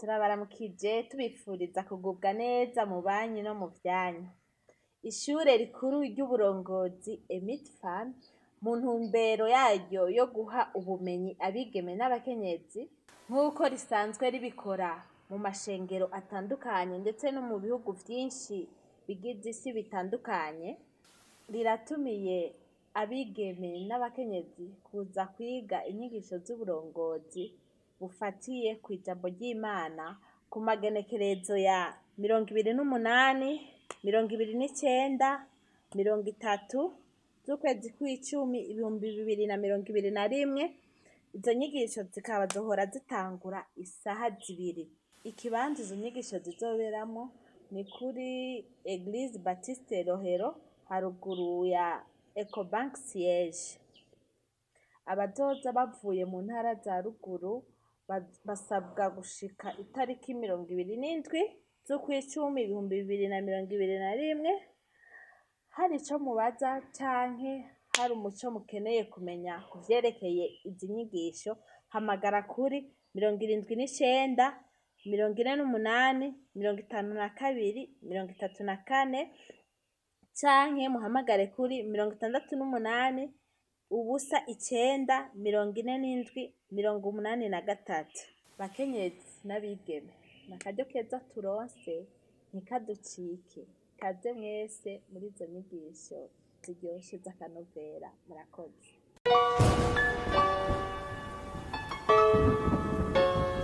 Turabaramukije tubifuriza kugubwa neza mu banyu no mu vyanyu. Ishure rikuru ry'uburongozi Emitfan mu ntumbero yaryo yo guha ubumenyi abigeme n'abakenyezi nk'uko risanzwe ribikora mu mashengero atandukanye ndetse no mu bihugu vyinshi bigize isi bitandukanye, riratumiye abigeme n'abakenyezi kuza kwiga inyigisho z'uburongozi bufatiye kw'ijambo ry'Imana ku magenekerezo ya 28, 29, 30 z'ukwezi kw'icumi 2021, izo nyigisho zikaba zohora zitangura isaha 2. Ikibanza izo nyigisho zizoberamwo ni kuri Eglise Baptiste Rohero haruguru ya Ecobank siège. Abazoza bavuye mu ntara za ruguru basabwa gushika itariki 27 z'ukwicumi 2021, hari ico mubaza canke hari umuco mukeneye kumenya ku vyerekeye izi nyigisho, hamagara kuri 79 48 52 34 canke muhamagare kuri 68 0 9 47 83. Bakenyezi n'abigeme, ni akaryo keza turonse ntikaducike, kaze mwese muri izo nyigisho ziryoshe z'akanovera, murakoze.